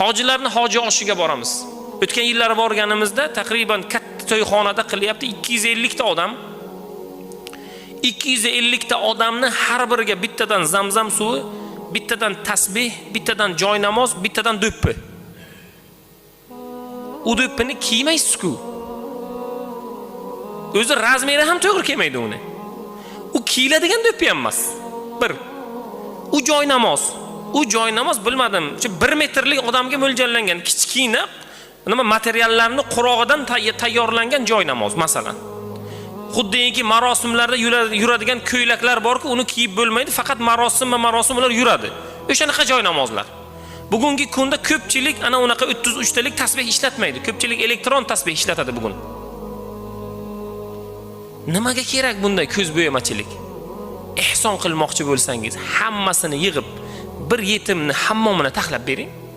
Hojilarni hoji oshiga boramiz. O'tgan yillari borganimizda taqriban katta to'yxonada qilyapti 250 ta odam. 250 ta odamni har biriga bittadan zamzam suvi, bittadan tasbih, bittadan joy namoz, bittadan do'ppi. U do'ppini kiymaysiz-ku. O'zi razmeri ham to'g'ri kelmaydi uni. U kiyiladigan do'ppi ham emas. Bir. U joy namoz. U joy namoz bilmadim, shu 1 metrlik odamga mo'ljallangan kichkina nima materiallarni qurog'idan tayyorlangan joy namoz masalan. Xuddiki marosimlarda yuradigan ko'ylaklar borku, uni kiyib bo'lmaydi, faqat marosim va marosim ular yuradi. O'shanaqa joy namozlar. Bugungi kunda ko'pchilik ana unaqa 33 talik tasbih ishlatmaydi. Ko'pchilik elektron tasbih ishlatadi bugun. Nimaga kerak bunday ko'z bo'yamachilik? Ehson qilmoqchi bo'lsangiz, hammasini yig'ib bir yetimni hammomini taxlab bering.